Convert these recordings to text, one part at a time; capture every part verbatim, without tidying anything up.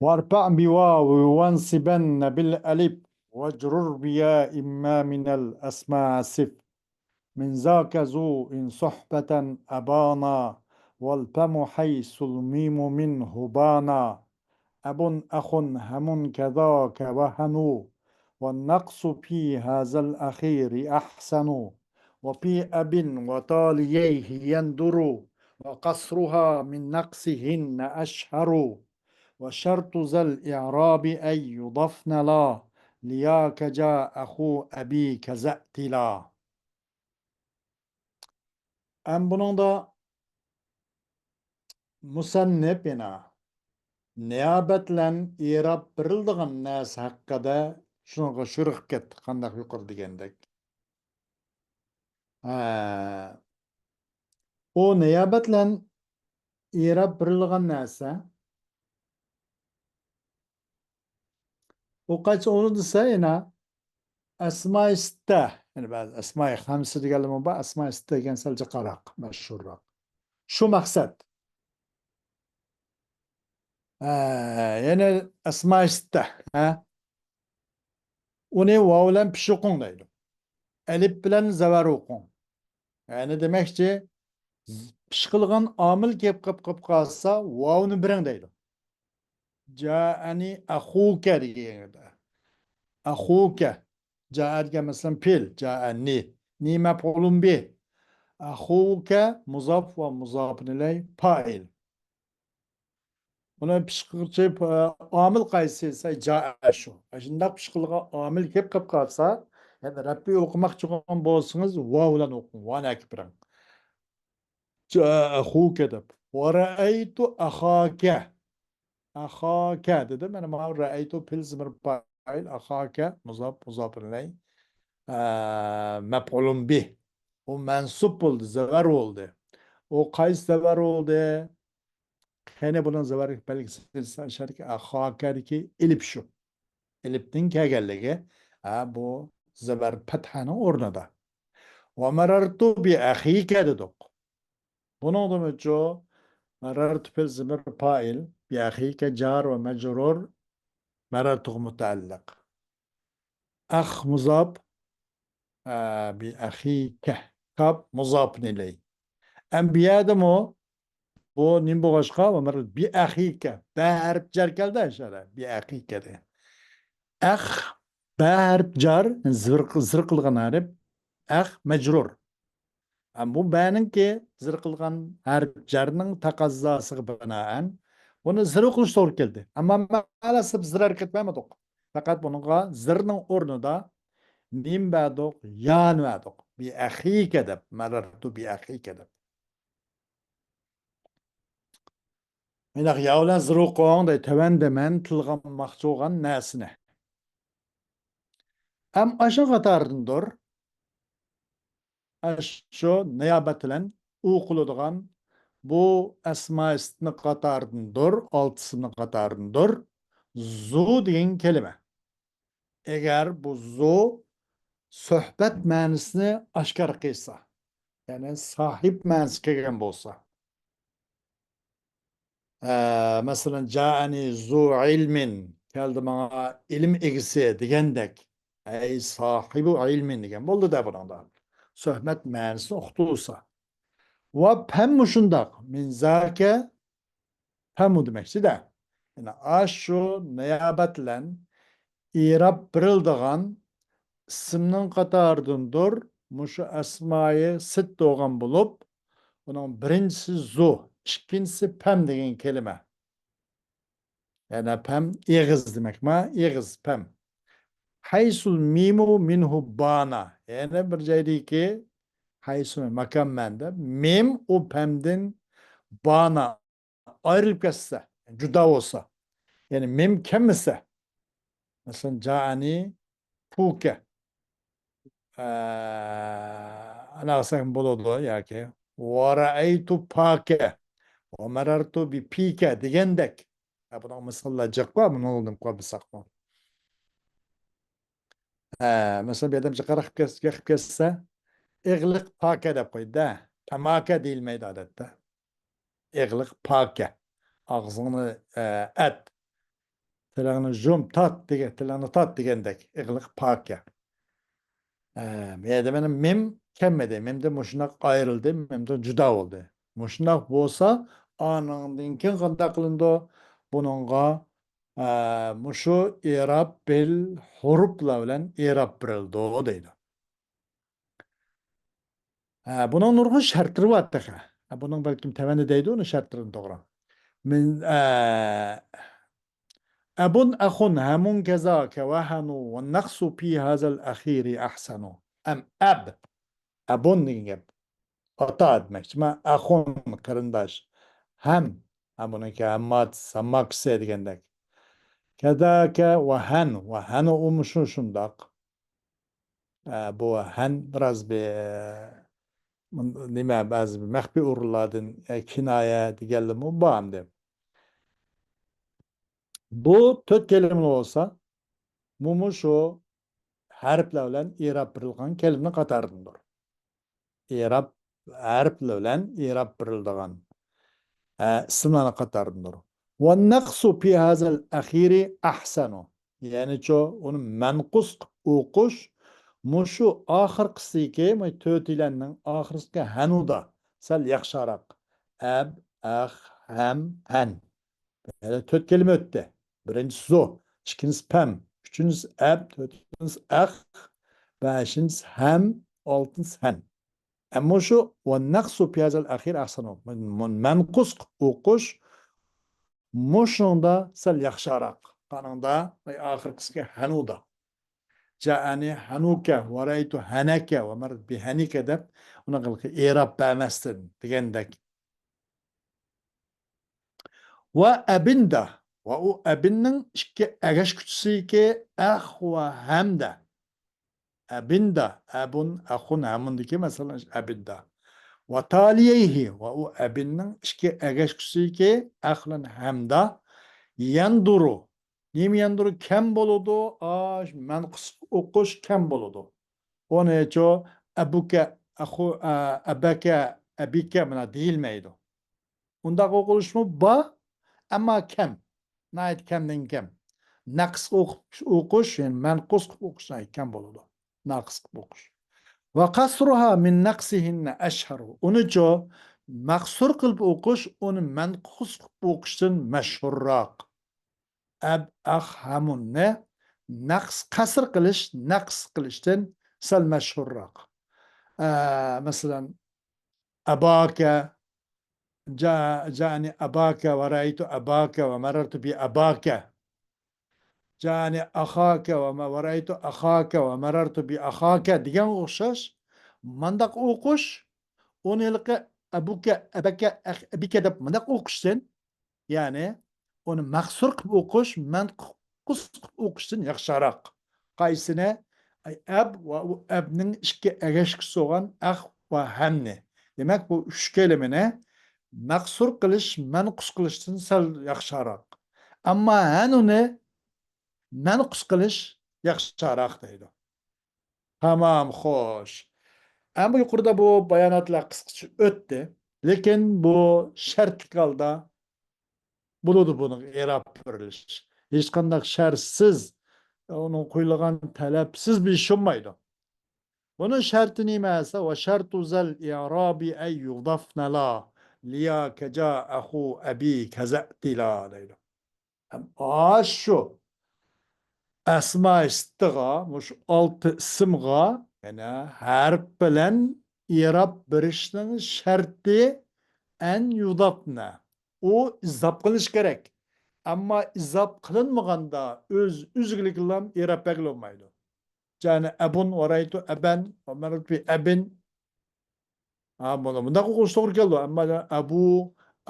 وارفع بواو وانصبن بالألف، واجرر بياء ما من الأسماء سف. من ذاك ذو إن صحبة أبانا، والفم حيث الميم منه بانا. أب أخ هم كذاك وهنو، والنقص في هذا الأخير أحسن. وفي أب وتاليه يندر، وقصرها من نقصهن أشهر. وشرط ذا الإعراب أن يضفن لا، لياك جاء أخو أبيك ذا ائتلا. ئەم بۇنىڭدا مۇسەننىپ يەنە نىيابەت بىلەن ئىراب بېرىلىدىغان نەرسە ھەققىدە شۇنىڭغا شۇرۇق كەتتى، قانداق يۇقىرى دېگەندەك. ھە. ئۇ نىيابەت بىلەن ئىراب بېرىلىدىغان نەرسە. ئۇ قايسى ئورۇن دېسە، يەنە ئەسمائى سىتتە، يەنى بەزى ئەسمائى خەمسە دېگەنلىرىمۇ بار، ئەسمائى سىتتە دېگەن سەل جىقراق، مەشھۇرراق. شۇ مەقسەت. ھە، يەنى ئەسمائى سىتتە، ھە؟ ئۇنى ۋاۋ بىلەن پىش ئوقۇڭ دەيدۇ. ئەلىپ بىلەن زەۋەر ئوقۇڭ. يەنى دېمەكچى، پىش قىلغان ئامىل كەپ قاپ قاپ قالسا، ۋاۋنى بېرىڭ دەيدۇ. جائەنى ئەخۇكە دېگەندە. ئەخۇكە. جائە دېگەن مەسىلەن پېئىل. جائەنى. نى مەپئۇلۇن بىھ. ئەخۇكە مۇزاپ ۋە مۇزاپۇن ئىلەي پائىل. ئۇنى پىش قىلغۇچى، ئامىل قايسى دېسە، جائە شۇ. شۇنداق پىش قىلغان ئامىل كەپ قاپ قالسا، يەنى رەپئى ئوقۇماقچى بولغان بولسىڭىز، ۋاۋ بىلەن ئوقۇڭ، ۋانى ئەكىپ بېرىڭ. جائە ئەخۇكە دەپ. ۋە رەئەيتۇ ئەخاكە. ئەخاكە دېدىم. مانا ماۋۇ رەئەيتۇ پېئىل زىمىر پائىل، ئەخاكە مۇزاپ، مۇزاپۇن ئىلەي، ئە، مەپئۇلۇن بىھ. ئۇ مەنسۇب بولدى، زەۋەر بولدى. ئۇ قايسى زەۋەر بولدى؟ قېنى بۇنىڭ زەۋەر بەلگىسى دېسە، ئەخاكەدىكى ئېلىپ شۇ. ئېلىپتىن كەلگەنلىكى، ھە، بۇ زەۋەر پەتھەنىڭ ئورنىدا. ۋە مەرەرتۇ بىئەخىكە دېدۇق. بۇنىڭدىمۇچۇ، مەرەرتۇ پېئىل زىمىر پائىل، بىئەخىكە جار ۋە مەجرۇر، مەرەرتۇغا مۇتەئەللىق. ئەخ مۇزاپ، ئە، بىئەخىكە، كاپ مۇزاپۇن ئىلەي. ئەم بۇ يەردىمۇ بۇ نېمە بولغاچقا، بىئەخىكە. بە ھەرپ جار كەلدى ئاشۇ يەردە. بىئەخىكە دېگەن. ئەخ، بە ھەرپ جار، زىر، زىر قىلغان ھەرپ. ئەخ مەجرۇر. ئەم بۇ بەنىڭكى زىر قىلغان ھەرپ جارنىڭ تەقەززاسىغا بىنائەن بۇنى زىر قىلىش توغرا كەلدى. ئەمما مەناسىپ زىر ھەرىكەت بەرمىدۇق. پەقەت بۇنىڭغا زىرنىڭ ئورنىدا نېمە بەردۇق؟ يانى بەردۇق. بىئەخىكە دەپ، مەرەرتۇ بىئەخىكە دەپ. مۇنداق يا بىلەن زىر ئوقۇڭ دەي، تۆۋەندە مەن تىلغا ئالماقچى بولغان نەرسىنى. ئەم ئاشۇ قاتاردىندۇر. ئاشۇ نىيابەت بىلەن ئوقۇلىدىغان بۇ ئەسمائى سىتتىنىڭ قاتارىدىندۇر، ئالتىسىنىڭ قاتارىدىندۇر. زۇ دېگەن كەلىمە. ئەگەر بۇ زۇ سۆھبەت مەنىسىنى ئاشكارا قىلسا، يەنى ساھىب مەنىسى كەلگەن بولسا، ئە، مەسىلەن، جائەنى زۇ ئىلمىن، كەلدى ماڭا ئىلىم ئىگىسى دېگەندەك، ئەي ساھىبۇ ئىلمىن دېگەن بولدى-دە بۇنىڭدا. سۆھبەت مەنىسىنى ئۇقتۇرسا. ۋە پەم مۇشۇنداق، مىن زاكە، پەمۇ دېمەكچىدە. يەنى ئاشۇ نىيابەت بىلەن ئىراب بېرىلىدىغان ئىسىمنىڭ قاتارىدىندۇر، مۇشۇ ئەسمائى سىت بولغان بولۇپ، ئۇنىڭ بىرىنچىسى زۇ، ئىككىنچىسى پەم دېگەن كەلىمە. يەنى پەم ئېغىز دېمەكما، ئېغىز پەم. ھەيسۇل مىمۇ مىنھۇ بانا. يەنى بىر جايدىكى ھەيسۇ ماكان مەنىدە مىم ئۇ پەمدىن بانا ئايرىلىپ كەتسە، جۇدا بولسا، يەنى مىم كەلمىسە، مەسىلەن، جائەنى پۇكە، ئە، ئانا قىلساق بولىدۇ ياكى ۋەرەئەيتۇ پاكە، ۋەمەرەرتۇ بىپىكە دېگەندەك. ھە، بۇنىڭ مىساللار جىق بار، بۇنىڭدىن قويمىساقمۇ. ھە، مەسىلەن، بۇ يەردە جىقراق قىلىپ كەتسە، ئېغلىق پاكە دەپ قويدى-دە. پەماكە دېيىلمەيدۇ ئادەتتە. ئېغلىق پاكە. ئاغزىڭنى، ئە، ئەت. تىلىڭنى يۇم، تارت دېگەن، تىلىڭنى تارت دېگەندەك، ئېغىرلىقى پاكە. ئە، بۇ يەردە مانا مىم كەلمىدى. مىمدىن مۇشۇنداق ئايرىلدى، مىمدىن جۇدا بولدى. مۇشۇنداق بولسا، ئانىڭدىن كېيىن قانداق قىلىنىدۇ؟ بۇنىڭغا، ئە، مۇشۇ ئېراب بىل ھۇرۇپلار بىلەن ئېراب بېرىلىدۇ دەيدۇ. ھە، بۇنىڭ نۇرغۇن شەرتلىرى بار تېخى. ھە، بۇنىڭ بەلكىم تەۋەندە دەيدۇ، ئۇنىڭ شەرتلىرىنى توغرا. مىن، ئە، ئەبۇن، ئەخۇن، ھەمۇن كەزاكە ۋە ھەنۇ ۋە نەقسۇ پى ھازەل ئەخىرى ئەھسەنۇ. ئەم، ئەب. ئەبۇن دېگەن گەپ. ئاتا دېمەكچى. مەن ئەخۇن، قېرىنداش. ھەم. ھە، بۇنىڭكى ھەممات، ساماكسى دېگەندەك. كەزاكە ۋە ھەن. ۋە ھەنۇ ئۇمۇ شۇ شۇنداق. ئە، بۇ ھەن بىراز بىر، نېمە، بەزى بىر مەخپىي ئورۇنلاردىن، ئە، كىنايە دېگەنلىرىمۇ بار ئەمدى. بۇ تۆت كەلىمە بولسا، مۇمۇ شۇ ھەرپلەر بىلەن ئېراب بېرىلغان كەلىمىنىڭ قاتارىدىندۇر. ئېراب، ھەرپلەر بىلەن ئېراب بېرىلىدىغان، ئە، ئىسىملارنىڭ قاتارىدىندۇر. ۋە نەقسۇ پى ھازەل ئەخىرى ئەھسەنۇ. يەنىچۇ، ئۇنى مەنقۇس قىلىپ ئوقۇش مۇشۇ ئاخىرقىسىدىكى، مۇ-، تۆتىلەننىڭ ئاخىرىسىدىكى ھەنۇدا سەل ياخشىراق. ئەب، ئەخ، ھەم، ھەن. يەنە تۆت كەلىمە ئۆتتى. بىرىنچىسى زۇ، ئىككىنچىسى پەم، ئۈچىنچىسى ئەب، تۆتىنچىسى ئەخ، بەشىنچىسى ھەم، ئالتىنچىسى ھەن. ئەمما شۇ ۋە نەقسۇ پى ھازەل ئەخىر ئەھسەنۇ. مەنقۇس قىلىپ ئوقۇش مۇشۇنىڭدا سەل ياخشىراق. قانىڭدا، ئاخىرقىسىكى ھەنۇدا. جائەنى ھەنۇكە، ۋە رەئەيتۇ ھەنەكە، ۋە مەررەت بىھەنىكە دەپ، ئۇنىڭغا ئېراب بەرمەستىن دېگەندەك. ۋە ئەبىندا، ۋە ئۇ ئەبىننىڭ ئىككى ئەگەشكۈچىسىكى ئەخ ۋە ھەمدە. ئەبىندا، ئەبۇن، ئەخۇن، ھەمۇندىكى مەسىلەن ئەبىندا. ۋە تالىيەيھى، ۋە ئۇ ئەبىننىڭ ئىككى ئەگەشكۈچىسىكى ئەخ بىلەن ھەمدا. يەندۇرۇ، نېمە يەندۇرۇ؟ كەم بولىدۇ. ئا، مەنقۇس ئوقۇش كەم بولىدۇ. ئۇنىچۇ ئەبۇكە، ئەخۇ، ئە، ئەبەكە، ئەبىكە مانا دېيىلمەيدۇ. ئۇنداق ئوقۇلۇشمۇ بار، ئەمما كەم. ناھايىتى كەمدىن كەم. نەقىس ئوقۇپ، ئوقۇش، يەنى مەنقۇس قىلىپ ئوقۇش ناھايىتى كەم بولىدۇ. ناقىس قىلىپ ئوقۇش. ۋە قەسرۇھا مىن نەقسىھىننە ئەشھەرۇ. ئۇنىچۇ مەقسۇر قىلىپ ئوقۇش، ئۇنى مەنقۇس قىلىپ ئوقۇشتىن مەشھۇرراق. ئەب، ئەخ، ھەمۇننى نەقس، قەسر قىلىش، نەقس قىلىشتىن سەل مەشھۇرراق. ئە، مەسىلەن، ئەباكە، جا-، جائەنى ئەباكە، ۋە رەئەيتۇ ئەباكە، ۋە مەررەرتۇ بى ئەباكە. جائەنى ئەخاكە، ۋە مە-، ۋە رەئەيتۇ ئەخاكە، ۋە مەررەرتۇ بى ئەخاكە دېگەنگە ئوخشاش. مانداق ئوقۇش، ئۇنى ھېلىقى ئەبۇكە، ئەبەكە، ئەخ-، ئەبىكە دەپ مانداق ئوقۇشتىن، يەنى ئۇنى مەقسۇر قىلىپ ئوقۇش، مەنقۇس قىلىپ ئوقۇشتىن ياخشىراق. قايسىنى؟ ئەي، ئەب ۋە ئۇ ئەبنىڭ ئىككى ئەگەشكۈسى بولغان ئەخ ۋە ھەمنى. دېمەك، بۇ ئۈچ كەلىمىنى مەقسۇر قىلىش، مەنقۇس قىلىشتىن سەل ياخشىراق. ئەمما ھەنۇنى مەنقۇس قىلىش ياخشىراق دەيدۇ. تامام، خوش. ئەمما يۇقىرىدا بۇ باياناتلار قىسقىچە ئۆتتى. لېكىن بۇ شەرتلىك ھالدا بولىدۇ بۇنىڭ ئېراب بېرىلىش. ھېچقانداق شەرتسىز، ئۇنىڭ قويۇلغان تەلەپسىز بىر ئىش بولمايدۇ. بۇنىڭ شەرتى نېمە دېسە، ۋە شەرتۇ زەل ئىرابى ئەن يۇزافنەلا لىيا كەجا ئەخۇ ئەبى كەزەتىلا دەيدۇ. ھەم ئاشۇ ئەسما سىتتىغا، مۇشۇ ئالتە ئىسىمغا، يەنە ھەرپ بىلەن ئېراب بېرىشنىڭ شەرتى ئەن يۇزافنە. ئۇ ئىزاپ قىلىنىشى كېرەك. ئەمما ئىزاپ قىلىنمىغاندا ئۆز ئۆزىگىلىكىلا ئېراب بەرگىلى بولمايدۇ. جائەنى ئەبۇن، ۋە رەئەيتۇ ئەبەن، ۋە مەررەرتۇ بى ئەبىن. ھا، بۇنى مۇنداق ئوقۇش توغرا كېلىدۇ. ئەمما ئەبۇ،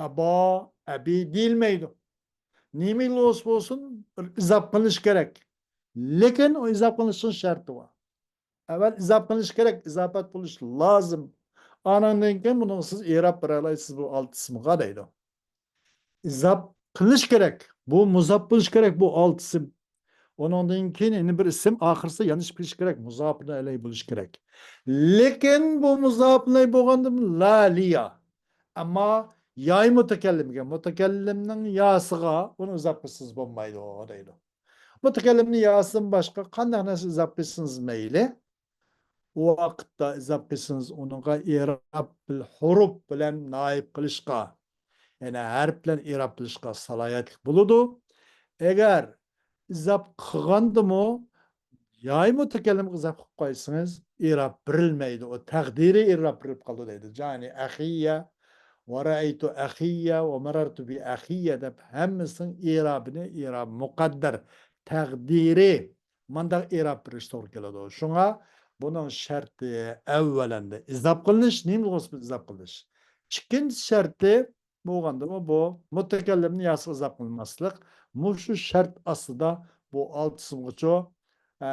ئەبا، ئەبى دېيىلمەيدۇ. نېمە بولسا بولسۇن، بىر ئىزاپ قىلىنىشى كېرەك. لېكىن ئۇ ئىزاپ قىلىنىشنىڭ شەرتى بار. ئەۋۋەل ئىزاپ قىلىنىشى كېرەك، ئىزاپەت بولۇشى لازىم. ئانىڭدىن كېيىن بۇنىڭغا سىز ئېراب بېرەلەيسىز بۇ ئالتە ئىسىمغا دەيدۇ. ئىزاپ قىلىنىشى كېرەك. بۇ مۇزاپ بولۇشى كېرەك، بۇ ئالتە ئىسىم. ئۇنىڭدىن كېيىن يەنە بىر ئىسىم ئاخىرسىدا يېتىشىپ كېلىشى كېرەك. مۇزاپۇن ئىلەيھى بولۇشى كېرەك. لېكىن بۇ مۇزاپۇن ئىلەيھى بولغاندىمۇ لا لىيا. ئەمما ياي مۇتەكەللىمگە، مۇتەكەللىمنىڭ ياسىغا ئۇنى ئىزاپ قىلسىڭىز بولمايدۇ دەيدۇ. مۇتەكەللىمنىڭ ياسىدىن باشقا قانداق نەرسە ئىزاپ قىلسىڭىز مەيلى، ئۇ ۋاقىتتا ئىزاپ قىلسىڭىز ئۇنىڭغا ئىرابىل ھۇرۇپ بىلەن نائىب قىلىشقا، يەنى ھەرپ بىلەن ئىراب قىلىشقا سالاھىيەتلىك بولىدۇ. ئەگەر ئىزاپ قىلغاندىمۇ ياي مۇتەكەللىمگە ئىزاپ قىلىپ قويسىڭىز، ئىراب بېرىلمەيدۇ. ئۇ تەقدىرىي ئىراب بېرىلىپ قالىدۇ دەيدۇ. جانى ئەخىيە، ۋە رەئەيتۇ ئەخىيە، ۋە مەرەرتۇ بى ئەخىيە دەپ ھەممىسىنىڭ ئىرابىنى ئىراب مۇقەددەر، تەقدىرىي مانداق ئىراب بېرىش توغرا كېلىدۇ. شۇڭا بۇنىڭ شەرتى ئەۋۋەلەندە ئىزاپ قىلىنىش، نېمە بولسا ئىزاپ قىلىنىش. ئىككىنچى شەرتى بولغاندىمۇ بۇ مۇتەكەللىمنى ياسىغا ئىزاپ قىلماسلىق. مۇشۇ شەرت ئاستىدا بۇ ئالتىسىغىچۇ، ئە،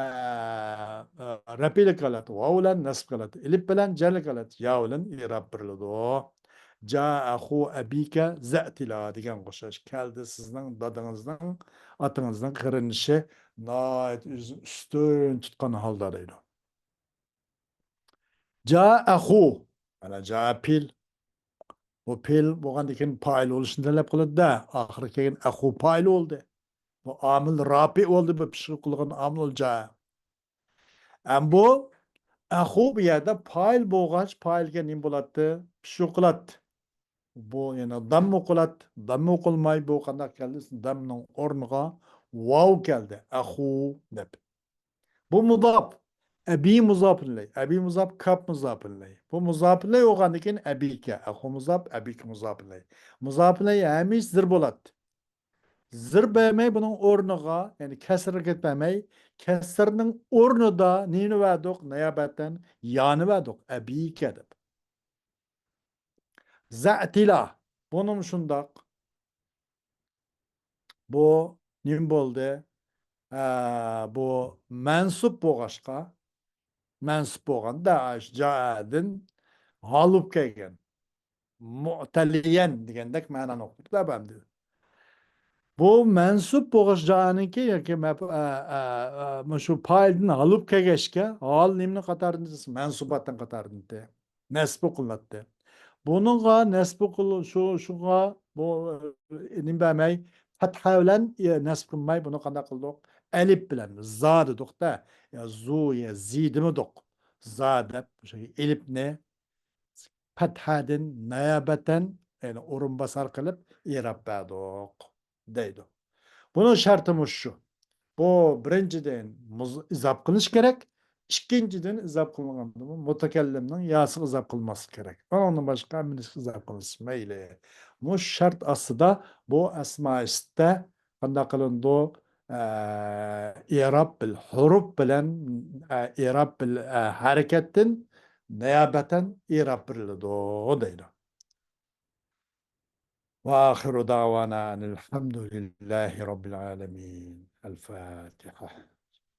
ئە، رەپئىلىك ھالەت ۋاۋ بىلەن، نەسب ھالەت ئېلىپ بىلەن، جەرلىك ھالەت يا بىلەن ئىراب بېرىلىدۇ. جا ئەخۇ ئەبىكە زەتىلا دېگەنگە ئوخشاش. كەلدى سىزنىڭ دادىڭىزنىڭ، ئاتىڭىزنىڭ قېرىندىشى ناھايىتى ئۆزىنى ئۈستۈن تۇتقان ھالدا دەيدۇ. جا ئەخۇ. مانا جا پېئىل. بۇ پېئىل بولغاندىن كېيىن پائىل بولۇشنى تەلەپ قىلىدۇ-دە. ئاخىرى كەلگەن ئەخۇ پائىل بولدى. بۇ ئامىل رافىئ بولدى. بۇ پېئىل قىلغان ئامىل جا. ئەمما بۇ ئەخۇ بۇ يەردە پائىل بولغاچ، پائىلگە نېمە بولاتتى؟ پېئىل قىلاتتى. بۇ يەنە داممۇ قىلاتتى. داممۇ قىلماي بۇ قانداق كەلدى؟ دامنىڭ ئورنىغا ۋاۋ كەلدى. ئەخۇ دەپ. بۇ مۇزاپ. ئەبى مۇزاپۇن ئىلەي. ئەبى مۇزاپ، كاپ مۇزاپۇن ئىلەي. بۇ مۇزاپۇن ئىلەي بولغاندىن كېيىن ئەبىكە، ئەخۇ مۇزاپ، ئەبىكە مۇزاپۇن ئىلەي. مۇزاپۇن ئىلەي ھەمىشە زىر بولاتتى. زىر بەرمەي بۇنىڭ ئورنىغا، يەنى كەسىرگە كەتمەي، كەسىرنىڭ ئورنىدا نېمىنى بەردۇق؟ نىيابەتەن يانى بەردۇق. ئەبىكە دەپ. زەتىلا. بۇنىمۇ شۇنداق. بۇ نېمە بولدى؟ ئە، بۇ مەنسۇب بولغاچقا، مەنسۇب بولغاندا، ئاشۇ جائەدىن ھال بولۇپ كەلگەن. مۇئتەلىيەن دېگەندەك مەنانى ئوقۇپتۇ ئەمدى. بۇ مەنسۇب بولغاچ جائەنىڭكى ياكى مەپ-، ئە، ئە، ئە، مۇشۇ پائىلدىن ھال بولۇپ كەلگەچكە، ھال نېمىنىڭ قاتارىدىن دېسە، مەنسۇباتنىڭ قاتارىدىن. نەسب قىلىناتتى. بۇنىڭغا نەسب قىل-، شۇ، شۇڭا بۇ، ئە، نېمە بەرمەي، پەتھە بىلەن، ئە، نەسب قىلماي، بۇنى قانداق قىلدۇق؟ ئەلىپ بىلەن، زا دېدۇق-دە. يا زۇ، يا زى دېمىدۇق. زا دەپ، شۇ ئېلىپنى پەتھەدىن نىيابەتەن، يەنى ئورۇنباسار قىلىپ ئېراب بەردۇق. دەيدۇ. بۇنىڭ شەرتى مۇشۇ. بۇ بىرىنچىدىن مۇز-، ئىزاپ قىلىنىشى كېرەك. ئىككىنچىدىن ئىزاپ قىلىنغاندىمۇ مۇتەكەللىمنىڭ ياسىغا ئىزاپ قىلماسلىق كېرەك. ئۇنىڭدىن باشقا ھەممىسىگە ئىزاپ قىلىنسا مەيلى. مۇشۇ شەرت ئاستىدا بۇ ئەسما ئىستە قانداق قىلىنىدۇ؟ ئە، ئىراب بىل ھۇرۇپ بىلەن، ئە، ئىراب بىل، ئە، ھەرىكەتتىن نىيابەتەن ئىراب بېرىلىدۇ دەيدۇ. وآخر دعوانا أن الحمد لله رب العالمين. الفاتحة.